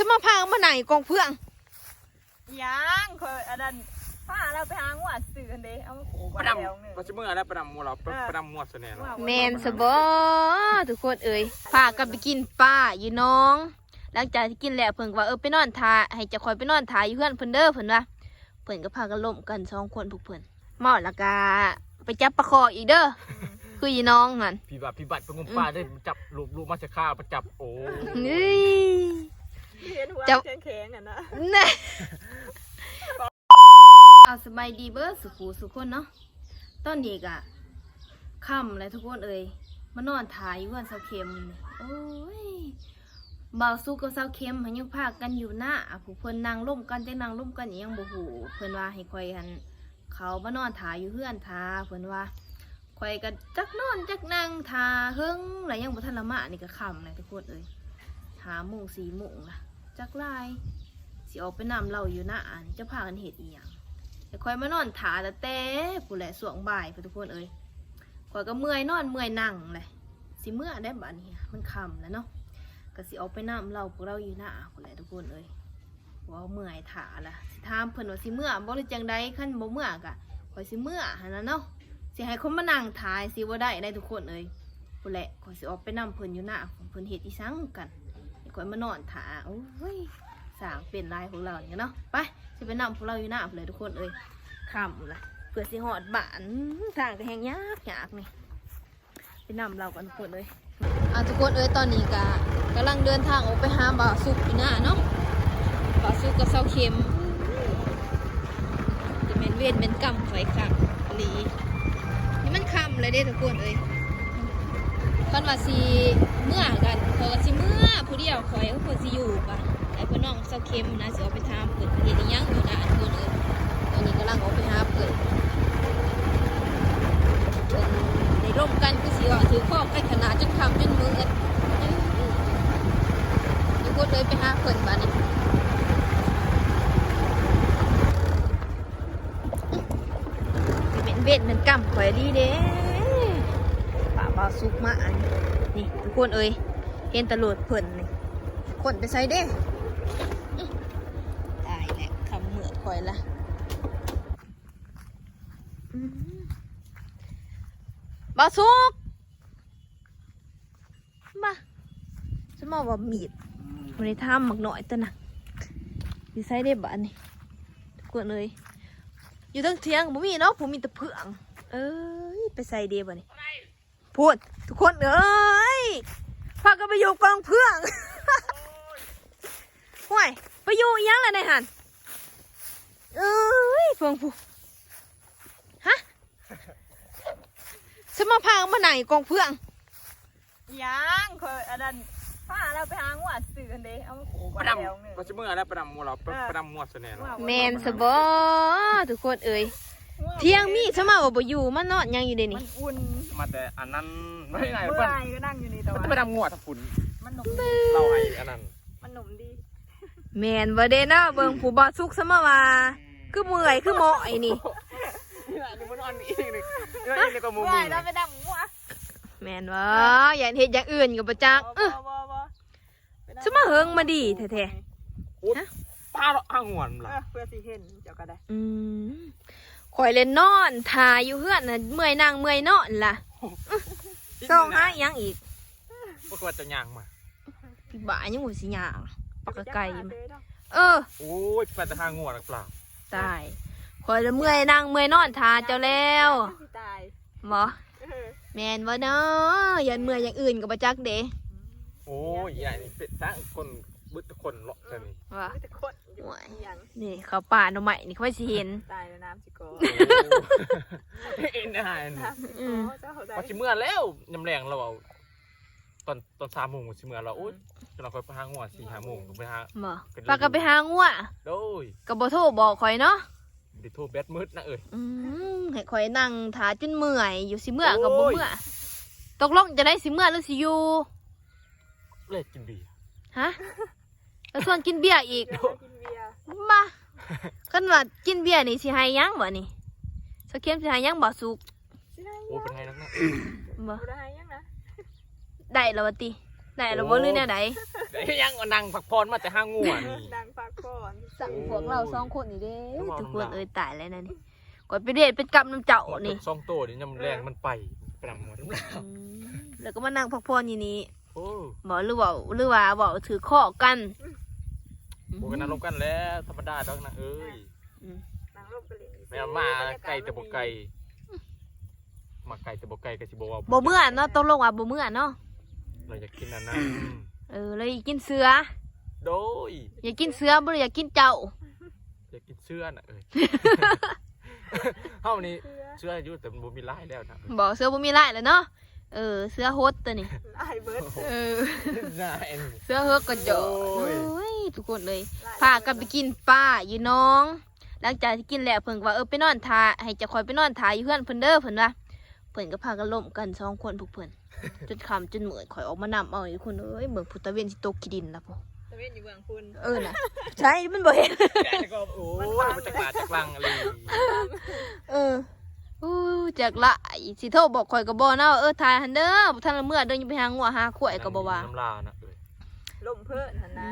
ຈະມາພາກັນມານັ່ງກອງເຟືອງ ຫຍັງ ຂ້ອຍອັນນັ້ນ ພາລາວໄປຫາງົວຊື່ຫັ້ນເດ້ ເອົາມາປູກໄວ້ແຖວໜຶ່ງ ວ່າຊິເມືອແລ້ວ ໄປນຳໝູ່ລາວ ໄປ ເອີ ໄປນຳງົວຊະແນ່ລາວ ແມ່ນຊະບໍ ທຸກຄົນເອີຍ ພາກັນໄປກິນປາຢູ່ໜອງ ຫຼັງຈາກທີ່ກິນແລ້ວ ເພິ່ນກໍວ່າ ເອີ ໄປນອນຖ້າ ໃຫ້ເຈົ້າຂ້ອຍໄປນອນຖ້າຢູ່ເຮືອນເພິ່ນເດີ ເພິ່ນວ່າ ເພິ່ນກໍພາກັນລົມກັນສອງຄົນ ພວກເພິ່ນ ເມົາແລ້ວກະໄປຈັບປາຄໍ່ອີກເດີ ອືມ ຄືອີນ້ອງຫັ້ນ ພິບັດ ພິບັດໄປງົມປາ ອືມ ໄດ້ຈັບ ລູບ ລູບມາສະຄາ ໄປຈັບ ໂອ້ຍ ເອີຍ ເຫັນຫົວ ເຈົ້າ ແຂງໆຫັ້ນນະ ນະ ເອົາ ສະບາຍດີເບີດສູ່ຜູ້ສູ່ຄົນເນາະ ຕອນນີ້ກະຄ່ຳແລ້ວທຸກຄົນເອີຍ ມານອນຖ້າຢູ່ເຮືອນສາວເຂັມນີ້ ໂອ້ຍ ບ່າວສຸກກັບສາວເຂັມຫັ້ນຍັງພາກັນຢູ່ນາ ພວກເພິ່ນນັ່ງລົມກັນ ຈັກນັ່ງລົມກັນອີ່ຫຍັງບໍ່ຮູ້ ເພິ່ນວ່າໃຫ້ຂ້ອຍຫັ້ນ ເຂົາມານອນຖ້າຢູ່ເຮືອນຖ້າ ເພິ່ນວ່າ ຂ້ອຍກໍຈັກນອນຈັກນັ່ງຖ້າເຫິງລະ ຍັງບໍ່ທັນລະມາ ນີ້ກໍຄ່ຳແລ້ວທຸກຄົນເອີຍ ຫ້າໂມງ ສີ່ໂມງລະ ຈັກລາຍ ຊິອອກໄປນຳລາວຢູ່ນາ ອັນ ຈະພາກັນເຮັດອີ່ຫຍັງ ແຕ່ຂ້ອຍມານອນຖ້າຕັ້ງແຕ່ພຸ້ນແຫຼະ ຊ່ວງບ່າຍພຸ້ນທຸກຄົນເອີຍ ຂ້ອຍກໍເມື່ອຍນອນເມື່ອຍນັ່ງແຫຼະ ຊິເມືອແລ້ວບາດນີ້ ມັນຄ່ຳແລ້ວເນາະ ກໍຊິອອກໄປນຳລາວ ພວກລາວຢູ່ນາພຸ້ນແຫຼະທຸກຄົນເອີຍ. ເວົ້າເມື່ອຍຖ້າລະ ຊິຖາມເພິ່ນວ່າຊິເມືອບໍ່ ຫຼື ຈັ່ງໃດ ຄັນບໍ່ເມືອກະຂ້ອຍຊິເມືອຫັ້ນລະເນາະ ຊິໃຫ້ຄົນມານັ່ງຖ້າຊິບໍ່ໄດ້ໃດ໋ທຸກຄົນເອີຍ ພຸ້ນແຫຼະ ຂ້ອຍຊິອອກໄປນຳເພິ່ນຢູ່ນາ ເພິ່ນເຮັດອີ່ສັງກັນ ໃຫ້ຂ້ອຍມານອນຖ້າ ໂອ້ຍ ສ້າງເປັນຫຼາຍພວກລາວນີ້ເນາະ ໄປ ຊິໄປນຳພວກລາວຢູ່ນາພຸ້ນແຫຼະທຸກຄົນເອີຍ ຄ່ຳລະ ເພື່ອຊິຮອດບ້ານ ທາງກໍແຮ່ງຍາກໆນີ້. ໄປນຳລາວກັນທຸກຄົນເອີຍ ອ່າ ທຸກຄົນເອີຍ ຕອນນີ້ກະກຳລັງເດີນທາງອອກໄປຫາບ່າວສຸກຢູ່ນາເນາະ ບ່າວສຸກກັບສາວເຂັມ ຈະແມ່ນເວນແມ່ນກຳຂ້ອຍຄັກອີ່ຫຼີ ນີ້ມັນຄ່ຳແລ້ວເດ້ທຸກຄົນເອີຍ ຄັນວ່າຊິເມືອກັນ ຂ້ອຍກໍຊິເມືອຜູ້ດຽວ ຂ້ອຍກໍຊິຢູ່ບາດ ໄອ້ພໍ່ນ້ອງສາວເຂັມນະ ຊິອອກໄປຖາມເພິ່ນເຮັດອີ່ຫຍັງຢູ່ນາ ທຸກຄົນເອີຍ ຕອນນີ້ກຳລັງອອກໄປຫາເພິ່ນ ເພິ່ນໄດ້ລົມກັນ ຄືຊິວ່າຖືກຄອກັນຂະໜາດ ຈົນຄ່ຳຈົນມືດ ທຸກຄົນເອີຍ ໄປຫາເພິ່ນບາດນີ້ ຊິແມ່ນເວນແມ່ນກຳຂ້ອຍອີ່ຫຼີເດ້ ພາບ່າວສຸກມາອັນນີ້ ນີ້ທຸກຄົນເອີຍ ເຫັນແຕ່ລົດເພິ່ນນີ້ ຄົນໄປໃສເດ້ ຕາຍແລ້ວ ຄ່ຳມືດຂ້ອຍລະ ອືມ ບ່າວສຸກ ມາ ສະມາວ່າມີດ ບໍ່ໄດ້ຖາມບັກນ້ອຍຕົວນະ ຢູ່ໃສເດ້ບາດນີ້ ທຸກຄົນເອີຍ ຢູ່ເທິງຖຽງບໍ່ມີເນາະ ຜູ້ມີແຕ່ເຟືອງ ເອີຍ ໄປໃສເດ້ບາດນີ້ ພຸ້ນ ທຸກຄົນເອີຍ ພາກັນໄປຢູ່ກອງເຟືອງ ຫ້ວຍ ໄປຢູ່ອີ່ຫຍັງລະໃນຫັ້ນ ເອີຍ ເຟືອງຜູ້ ຮະ ສະມາພາກັນມານັ່ງຢູ່ກອງເຟືອງ ຫຍັງ ຂ້ອຍອັນນັ້ນ ພາລາວໄປຫາງົວຊື່ຫັ້ນເດ້ ເອົາມາປູກໄວ້ແຖວໜຶ່ງ ວ່າຊິເມືອແລ້ວ ໄປນຳງົວລາວ ໄປ ເອີ ໄປນຳງົວຊະແນ່ລາວ ແມ່ນຊະບໍ ທຸກຄົນເອີຍ ຖຽງມີ ສະມາວ່າບໍ່ຢູ່ ມານອນຫຍັງຢູ່ເດນີ້ ມັນອຸ່ນ ມາແຕ່ອັນນັ້ນ ໄປໄດ້ ເມື່ອຍກໍນັ່ງຢູ່ນີ້ ແຕ່ວ່າ ໄປນຳງົວທາງພຸ້ນ ມັນໜຸ່ມ ລາວໃຫ້ອັນນັ້ນ ມັນໜຸ່ມດີ ແມ່ນບໍ່ເດເນາະ ເບິ່ງຜູ້ບ່າວສຸກ ສະມາວ່າ ຄືເມື່ອຍ ຄືໝໍ້ໄອ້ນີ້ ນີ້ລະ ນີ້ມັນອ່ອນອີກນີ້ ນີ້ກໍໝູ່ ເມື່ອຍແລ້ວໄປນຳງົວ ແມ່ນບໍ່ ຢ້ານເຮັດຢ່າງອື່ນກໍບໍ່ຈັກ ບໍ່ ບໍ່ ບໍ່ ສະມາເຫິງມາດີແທ້ໆ ໂອ້ຍ ຮະ ປາເນາະ ຫາງວນລະ ເອີ ເພື່ອຊິເຫັນເຈົ້າກໍໄດ້ ອືມ ຂ້ອຍເລີຍນອນຖ້າຢູ່ເຮືອນນະ ເມື່ອຍນັ່ງເມື່ອຍນອນລະ ຊອງຫາອີ່ຫຍັງອີກ ບໍ່ຄືວ່າຈະຍ່າງມາ ອີ່ບ້າ ຍັງບໍ່ຊິຍ່າງ ປາກກະໄກ່ ເອີ ໂອ້ຍ ໄປແຕ່ຫາງົວນະປາ ຕາຍ ຂ້ອຍລະເມື່ອຍນັ່ງເມື່ອຍນອນຖ້າເຈົ້າແລ້ວ ຕາຍ ບໍ່ ເອີ ແມ່ນບໍ່ເນາະ ຢ້ານເມື່ອຍຢ່າງອື່ນກໍບໍ່ຈັກເດ ໂອ້ຍ ຍາຍນີ້ເປັນຕາຄົນ ເບິດທຸກຄົນເລາະແຖວນີ້ ວ່າ ເບິດທຸກຄົນ ໂອ້ຍ ນີ້ເຂົ້າປ່າໜໍ່ໄມ້ນີ້ ຂ້ອຍຊິເຫັນ ຕາຍແລ້ວ ນ້ຳຊິກອ ເອັນໄດ້ ນ້ຳຊິກອ ອືມ ເຈົ້າເຂົ້າໃຈ ວ່າຊິເມື່ອແລ້ວ ຍາມແລງລາວເວົ້າ ຕອນ ຕອນສາມໂມງຊິເມືອລະ ໂອ້ຍ ອືມ ຈະລະຄ່ອຍໄປຫາງົວ ສີ່ຫ້າໂມງໄປຫາ ບໍ່ ພາກັນໄປຫາງົວ ໂດຍ ກໍບໍ່ໂທບອກຂ້ອຍເນາະ ບໍ່ໄດ້ໂທ ແບັດໝົດນະເອີຍ ອືມ ໃຫ້ຂ້ອຍນັ່ງຖ້າຈົນເມື່ອຍຢູ່ ຊິເມືອກໍບໍ່ເມືອ ໂອ້ຍ ຕົກລົງຈະໄດ້ ຊິເມືອຫຼືຊິຢູ່ ແລກກິນເບຍ ຮະ? ແລ້ວຊວນກິນເບຍອີກ ໂດຍ ກິນເບຍ ມາ ຄັນວ່າກິນເບຍນີ້ຊິໃຫ້ຫຍັງບາດນີ້? ສາວເຂັມຊິໃຫ້ຫຍັງບໍ່ສຸກ? ຊິໃຫ້ຫຍັງ? ໂອ້ ເພິ່ນໃຫ້ນັກເນາະ ບໍ່ ບໍ່ໄດ້ໃຫ້ຫຍັງນະ ໄດ້ແລ້ວວ່າຕິ? ແຕ່ລະບໍ່ ຫຼືແນວໃດ? ໄດ້ຫຍັງ ມານັ່ງພັກຜ່ອນມາແຕ່ຫາງົວນີ້ ນັ່ງພັກຜ່ອນ. ສັ່ງພວກເຮົາສອງຄົນນີ້ເດ້ ໂອ້ຍ ທຸກຄົນເອີຍ ຕາຍແລ້ວນະນີ້ ຂ້ອຍໄປເດດເປັນກັບນຳເຈົ້ານີ້ ສອງໂຕນີ້ ຍາມແລງມັນໄປ ໄປນຳຫົວນຳລາວ ອືມ ແລ້ວກໍມານັ່ງພັກຜ່ອນຢູ່ນີ້. ໂອ້ ບໍ່ ຫຼືເວົ້າ ຫຼືວ່າເວົ້າຖືກຄໍກັນ? ບໍ່ ກໍນັ່ງລົມກັນແຫຼະ ທຳມະດາດອກນາງເອີຍ. ອືມ ນັ່ງລົມກັນເລີຍ ແມ່ນມາໄກແຕ່ບໍ່ໄກ ມາໄກແຕ່ບໍ່ໄກ ກໍຊິບໍ່ເວົ້າ ບໍ່ເມືອເນາະ. ຕົກລົງວ່າບໍ່ເມືອເນາະ ລາວຢາກກິນອັນນັ້ນ. ເອີ ລາວຢາກກິນເສືອ ໂດຍ ຢາກກິນເສືອ ບໍ່ໄດ້ຢາກກິນເຈົ້າ. ຢາກກິນເສືອນະເອີຍ ເຮົານີ້ເສືອຢູ່ ແຕ່ມັນບໍ່ມີລາຍແລ້ວນະ. ບໍ່ ເສືອບໍ່ມີລາຍແລ້ວເນາະ. ເອີ ເສືອຫົດຕົວນີ້ ລາຍເບິດ. ເອີ ເສືອຫົດກະຈອກ. ໂອ້ຍ ໂອ້ຍ ທຸກຄົນເອີຍ ພາກັນໄປກິນປາຢູ່ໜອງ. ຫຼັງຈາກທີ່ກິນແລ້ວ ເພິ່ນກໍວ່າ ເອີ ໄປນອນຖ້າ ໃຫ້ເຈົ້າຂ້ອຍໄປນອນຖ້າຢູ່ເຮືອນເພິ່ນເດີ ເພິ່ນວ່າ. ເພິ່ນກໍພາກັນລົມກັນສອງຄົນ ພວກເພິ່ນ ຈົນຄ່ຳຈົນມືດ ຂ້ອຍອອກມານຳເອົາ ທຸກຄົນເອີຍ. ເບິ່ງພຸ້ນ ຕາເວັນຊິຕົກຂີ້ດິນລະພຸ້ນ ຕາເວັນຢູ່ເບື້ອງພຸ້ນ. ເອີນະ ໃຊ່ ມັນບໍ່ເຫັນ ແຕ່ກໍ ໂອ້ຍ ມັນບັງ ມັນຈັກຫຼາຈັກລັງອີ່ຫຼີ. ເອີ ໂອ້ ຈັກຫຼາຍ ຊິໂທບອກຂ້ອຍກໍບໍ່ນະ ເອີ ຖ່າຍຫັ້ນເດີ ບໍ່ທັນລະເມືອເດີ ຍັງໄປຫາງົວຫາຄວາຍກໍບໍ່ວ່າ ນຳລາວນະເອີຍ. ລົມເພີ້ນຫັ້ນນະ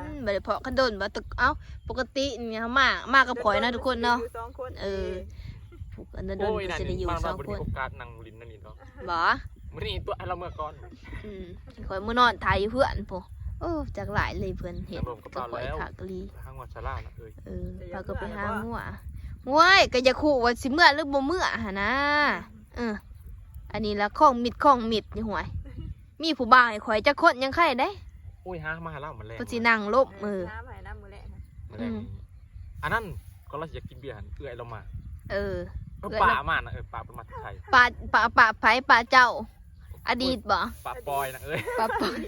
ອືມ ບໍ່ໄດ້ພໍ້ກັນດົນວ່າ. ເອົ້າ ປົກກະຕິນີ້ເຮົາມາ ມາກັບຂ້ອຍນະທຸກຄົນເນາະ. ຢູ່ສອງຄົນ ເອີ ເອີ ຜູ້ກັນດົນ ໂອ້ຍ ກໍຊິໄດ້ຢູ່ສອງຄົນ ໂອກາດນັ່ງຫຼິ້ນນັ້ນນີ້ເນາະ. ບໍ່ ມື້ນີ້ຕົວະໃຫ້ລາວເມືອກ່ອນ. ອືມ ຂ້ອຍມື້ນອນຖ້າຢູ່ເຮືອນພຸ້ນ. ໂອ້ ຈັກຫຼາຍເລີຍ ເພິ່ນເຮັດກັບຂ້ອຍຄັກອີ່ຫຼີ. ຫາງົວສາລານະເອີຍ. ເອີ ພາກັນໄປຫາງົວ. ໂອ້ຍ ກໍຢາກຮູ້ວ່າຊິເມືອຫຼືບໍ່ເມືອຫັ້ນນະ. ເອີ ອັນນີ້ລະຂອງມິດຂອງມິດນີ້ ຫ້ວຍ ມີຜູ້ບ່າວໃຫ້ຂ້ອຍຈັກຄົນຍັງໄຄເດ້. ໂອ້ຍ ຫາມາໃຫ້ລາວມື້ແລງ ກໍຊິນັ່ງລົມ. ເອີ ຫາມາໃຫ້ນຳມື້ແລງ ມື້ແລງ. ອືມ ອັນນັ້ນກໍລາວຊິຢາກກິນເບຍຫັ້ນ ເອື້ອຍລາວມາ. ເອີ ເອີ ເອື້ອຍລາວ ປາມານະ ເອີ ປາເປັນມາແຕ່ໄທ. ປາ ປາ ປາໃຜ? ປາເຈົ້າ ອະດີດບໍ? ປາປອຍນະເອີຍ ປາປອຍ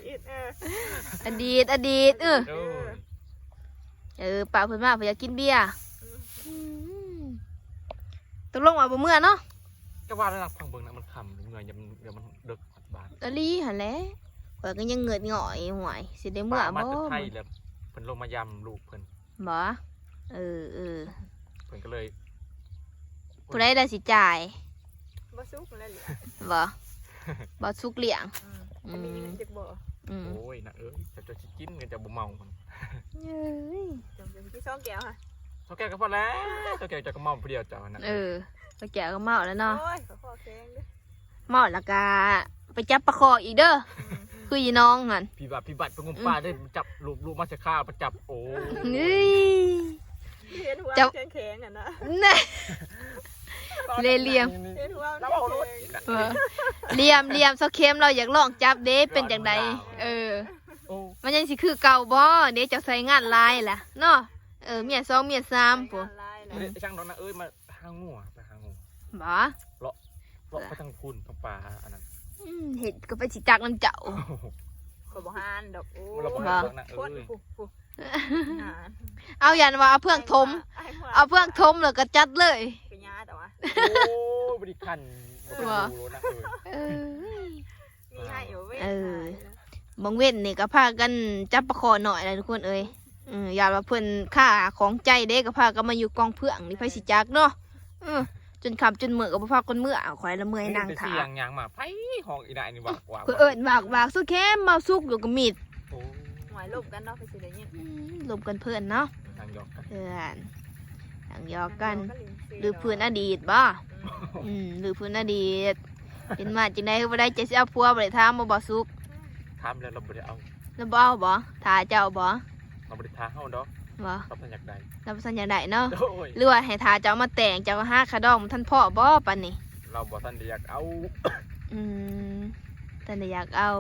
ອະດີດ ອະດີດ ເອີ ໂດຍ ເອີ ປາເພິ່ນມາ ເພິ່ນຢາກກິນເບຍ. ອືມ ອືມ ຕົກລົງວ່າບໍ່ເມືອເນາະ. ກໍວ່າລະນະ ຟັງເບິ່ງນະ ມັນຄ່ຳ ເມືອ ຢ່າມັນ ຢ່າມັນເດິກຮອດບ້ານ. ອີ່ຫຼີຫັ້ນແຫຼະ ຂ້ອຍກໍຍັງເງືອດຫງອຍ ຫ້ວຍ ຊິໄດ້ເມືອບໍ່? ປາມາແຕ່ໄທແລ້ວ ເພິ່ນລົງມາຢາມລູກເພິ່ນ. ບໍ່ ເອີ ເອີ ເພິ່ນກໍເລີຍ ຜູ້ໃດລະຊິຈ່າຍ? ບໍ່ສຸກແລ້ວ ບໍ່ ບໍ່ສຸກລ້ຽງ. ອືມ ອືມ ອັນນີ້ເງິນຈັກບໍ່? ອືມ ໂອ້ຍ ນາງເອີຍ ເຈົ້າ ເຈົ້າຊິກິນ ເງິນເຈົ້າບໍ່ເມົາມັນ. ເອີຍ ເຈົ້າກິນສອງແກ້ວຫະ ສອງແກ້ວກໍພໍແລ້ວ ສອງແກ້ວເຈົ້າກໍເມົາຜູ້ດຽວເຈົ້ານະ. ເອີ ສອງແກ້ວກໍເມົາແລ້ວເນາະ. ໂອ້ຍ ຂໍຂໍແຂງເດີ້ ເມົາແລ້ວກະໄປຈັບປາຄໍ່ອີກເດີ້. ອືມ ຄືອີນ້ອງຫັ້ນ ຜີບາດຜີບາດໄປງົມປາເດ້ ອືມ ຈັບລູບໆມາໃສ່ຂາ ໄປຈັບ ໂອ້ຍ ເອີຍ ເຫັນຫົວ ຈັບ ແຂງໆຫັ້ນນະ ແນ່ ເລລຽມ ເຫັນຫົວ ລາວເວົ້າໂລດ ເອີ ລຽມ ລຽມ ຊາວເຂັມລາວຢາກລອງຈັບເດ້ ເປັນຈັ່ງໃດ? ເອີ ໂອ້ ມັນຍັງຊິຄືເກົ່າບໍ່? ເດ້ ເຈົ້າໃຊ້ງານຫຼາຍລະເນາະ. ເອີ ເມຍສອງເມຍສາມພຸ້ນ ບໍ່ໄດ້ຊ່າງດອກນາງເອີຍ ມາ ຫາງົວ ໄປຫາງົວ ບໍ່ ເລາະ ເລາະໄປທາງພຸ້ນ ທາງປ່າອັນນັ້ນ. ອືມ ເຮັດກໍໄປຊິຈັກນຳເຈົ້າ ຂ້ອຍບໍ່ຫານດອກ. ໂອ້ຍ ບໍ່ ຄົນພຸ້ນ ເອົາ ຢ້ານວ່າເອົາເຟືອງຖົມ ເອົາເຟືອງຖົມແລ້ວກໍຈັດເລີຍ ກໍຍາແຕ່ວ່າ ໂອ້ຍ ບໍ່ໄດ້ຄັນ ບໍ່ໄດ້ ບໍ່ ຮູ້ນະເອີຍ. ເອີ ມີໃຫ້ເອີຍ ເອີ ບາງເວັນນີ້ກໍພາກັນຈັບປາຄໍ່ນ້ອຍແຫຼະທຸກຄົນເອີຍ. ເອີ ຢ້ານວ່າເພິ່ນຄາຂອງໃຈເດ້ ກໍພາກັນມາຢູ່ກອງເຟືອງນີ້ ໃຜຊິຈັກເນາະ. ເອີ ຈົນຄ່ຳຈົນມື້ກໍບໍ່ພາກັນເມືອ ຂ້ອຍລະເມື່ອຍນັ່ງຖ້າ. ເອີ ໄປສຽງຍ່າງມາ ໃຜຮ້ອງອີ່ດາຍນີ້ ວາກໆ ເອີ ເອີ້ນວາກໆ ສຸເຂັມ ເມົາສຸກຢູ່ກໍມິດ. ໂອ້ຍ ລົມກັນເນາະ ໄປຊິໄດ້ຍິນ ອືມ ລົມກັນເພິ່ນເນາະ ນາງຢອກກັນ ເພື່ອນ ນາງຢອກກັນ ນາງຢອກກັນ ລືຟື້ນອະດີດບໍ? ອືມ ອືມ ລືຟື້ນອະດີດ. ເປັນມາຈັ່ງໃດຄືບໍ່ໄດ້ໃຈຊິເອົາຜົວ ບໍ່ໄດ້ຖາມບໍ່ ບໍ່ສຸກ? ຖາມແລ້ວລາວບໍ່ໄດ້ເອົາ ລາວບໍ່ເອົາບໍ? ຖ້າເຈົ້າບໍ? ລາວບໍ່ໄດ້ຖ້າເຮົາດອກ ບໍ່ ລາວບໍ່ທັນຢາກໄດ້ ລາວບໍ່ທັນຢາກໄດ້ເນາະ. ໂອ້ຍ ຫຼືວ່າໃຫ້ຖ້າເຈົ້າມາແຕ່ງ ເຈົ້າຫາຄ່າດອງມັນທັນພໍບໍ່ປານນີ້? ລາວບໍ່ທັນໄດ້ຢາກເອົາ ອືມ ທັນໄດ້ຢາກເອົາ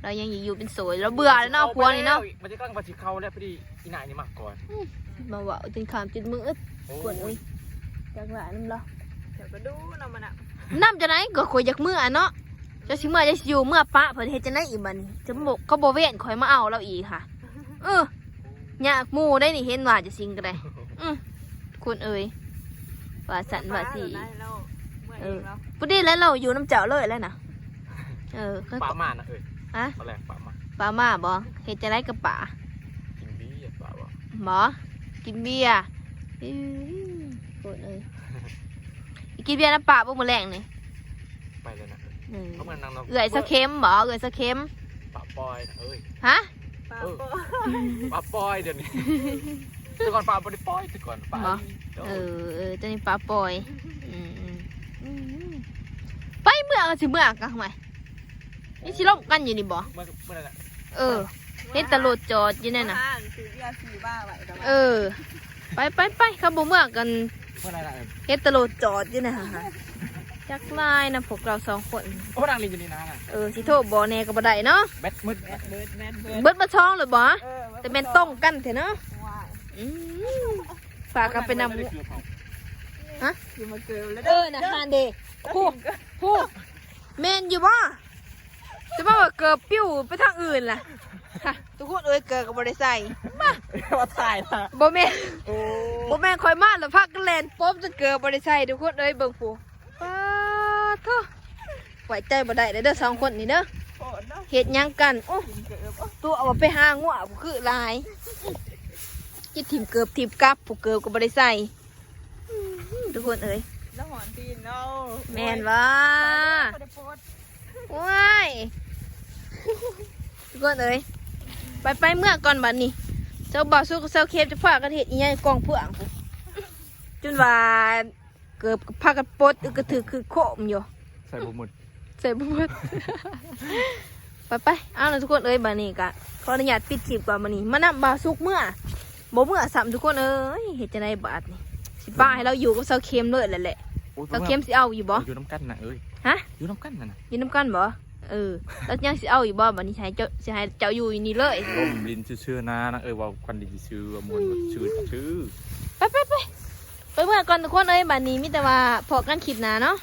ລາວຍັງຢາກຢູ່ເປັນໂສດ ລາວເບື່ອແລ້ວເນາະ ຜົວນີ້ເນາະ. ມັນຈະກຳລັງວ່າຊິເຂົ້າແລ້ວ ພໍດີອີ່ນາຍນີ້ມາກ່ອນ. ອືມ ມາເວົ້າຈົນຄ່ຳຈົນມືດ ໂອ້ຍ ຄົນເອີຍ ຈັກວ່ານຳລາວ ເຈົ້າກໍດູນຳມັນນະ. ນຳຈັ່ງໃດ ກໍຂ້ອຍຢາກເມືອເນາະ ເຈົ້າຊິເມືອ ເຈົ້າຊິຢູ່ ເມືອປະເພິ່ນເຮັດຈັ່ງໃດອີກບັດນີ້? ຈະບໍ່ ເຂົາບໍ່ເວັ້ນຂ້ອຍມາເອົາລາວອີກຫະ. ເອີ ຍາກໝູ່ໄດ໋ນີ້ ເຫັນວ່າຈະຊິງກໍໄດ້. ອືມ ຄົນເອີຍ ວ່າຊັ້ນວ່າຊີ້ ເອີ ພໍດີແລ້ວ ລາວຢູ່ນຳເຈົ້າເລີຍແລ້ວນະ. ເອີ ປາມານະເອີຍ ຮະ ປາແລງປາມາ ປາມາບໍ? ເຮັດຈັ່ງໃດກັບປາ? ກິນເບຍປາບໍ? ບໍ່ ກິນເບຍ. ເອີຍ ໂຄດເອີຍ ໄປກິນເບຍນຳປາບໍ່ມື້ແລງນີ້? ໄປແລ້ວນະ ເອີ ເອື້ອຍສະເຂັມບໍ? ເອື້ອຍສະເຂັມ ປາ ປ່ອຍນະເອີຍ ຮະ ປາ ເອີ ປອຍ ປາປ່ອຍດຽວນີ້ ແຕ່ກ່ອນປາບໍ່ໄດ້ປ່ອຍ ແຕ່ກ່ອນປາ ບໍ່ ໂດ ເອີ ເອີ ຕົວນີ້ປາປ່ອຍ ອືມ ອືມ ອືມ ໄປເມືອກໍຊິເມືອກະ ຫວຍ ນີ້ຊິລົມກັນຢູ່ນີ້ບໍ່ ເມື່ອ ເມື່ອນັ້ນນະ ເອີ ເຫັນແຕ່ລົດຈອດຢູ່ນັ້ນນະ ຮ້ານຊື້ເບຍຊື້ບາໄວ້ກໍວ່າ ເອີ ໄປ ໄປ ໄປ ຄັນບໍ່ເມືອກັນ ເມື່ອນັ້ນນະ ເອີ ເຫັນແຕ່ລົດຈອດຢູ່ນັ້ນ ຈັກຫຼາຍນຳພວກເຮົາສອງຄົນ ໂອ້ ນັ່ງຫຼິ້ນຢູ່ນີ້ນານະ ເອີ ຊິໂທບອກແດ່ກໍບໍ່ໄດ້ເນາະ ແບັດໝົດ ແບັດເບິດ ແບັດເບິດ ເບິດມາສອງແລ້ວບໍ່ ເອີ ແຕ່ແມ່ນຕົງກັນແທ້ເນາະ ວ້າຍ ອືມ ຝາກກັນໄປນຳ ຮະ ຢູ່ມາເກີບແລ້ວ ເອີ ນະ ຫັ້ນເດ້ ຜູ້ ຜູ້ ແມ່ນຢູ່ບໍ່ ຈະມາວ່າເກີບປິວໄປທາງອື່ນລະ ຮະ ທຸກຄົນເອີຍ ເກີບກໍບໍ່ໄດ້ໃສ່ ມາ ວ່າຖ່າຍນະ ບໍ່ແມ່ນ ໂອ້ ບໍ່ແມ່ນຂ້ອຍມາແລ້ວພາກັນແລ່ນປົບ ຈະເກີບບໍ່ໄດ້ໃສ່ ທຸກຄົນເອີຍ ເບິ່ງຜູ້ ປາໂທ້ ໄວ້ໃຈບໍ່ໄດ້ເດີ້ ສອງຄົນນີ້ເດີ້ ໂຫດເນາະ ເຮັດຫຍັງກັນ ໂອ້ ກິນເກີບ ຕົວະວ່າໄປຫາງົວ ຜູ້ຄືຫຼາຍ ຊິຖິ້ມເກີບຖິ້ມກັບ ຜູ້ເກີບກໍບໍ່ໄດ້ໃສ່ ອືມ ທຸກຄົນເອີຍ ລະຫອນຕີນເນາະ ແມ່ນບໍ່ ບໍ່ໄດ້ປົດ ໂອ້ຍ ທຸກຄົນເອີຍ ໄປ ໄປເມືອກ່ອນບັດນີ້ ເຈົ້າບ່າວສຸກກັບສາວເຄັມຈະພາກັນເຮັດອີ່ຫຍັງກອງເພື່ອງ ຈົນວ່າເກີບພາກັນປົດ ອຶກກະຖືກຄືໂຄມຢູ່ ໃສ່ບໍ່ໝົດ ໃສ່ບໍ່ໝົດ ໄປໆ ເອົາລະທຸກຄົນເອີຍ ບາດນີ້ກະຂໍອະນຸຍາດປິດຄລິບກ່ອນ ບາດນີ້ມານຳບ່າວສຸກເມືອ ບໍ່ເມືອຊ້ຳ ທຸກຄົນເອີຍ ເຮັດຈັ່ງໃດບາດນີ້ ຊິປະໃຫ້ລາວຢູ່ກັບສາວເຄັມເລີຍແຫຼະ ໂອ້ຍ ສາວເຄັມຊິເອົາຢູ່ບໍ່ ຢູ່ນຳກັນນະເອີຍ ຮະ ຢູ່ນຳກັນຫັ້ນນະ ຢູ່ນຳກັນບໍ່ ເອີ ລາວຍັງຊິເອົາຢູ່ບໍ່ ບາດນີ້ຊິໃຫ້ເຈົ້າ ຊິໃຫ້ເຈົ້າຢູ່ຢູ່ນີ້ເລີຍ ລົມຫຼິ້ນຊື່ໆນານາງເອີຍ ເວົ້າກັນຫຼິ້ນຊື່ໆ ວ່າມ່ວນຊື່ ໄປໆໆ ໄປເມືອກ່ອນທຸກຄົນເອີຍ ບາດນີ້ມີແຕ່ວ່າພໍ້ກັນຄລິບໜ້າເນາະ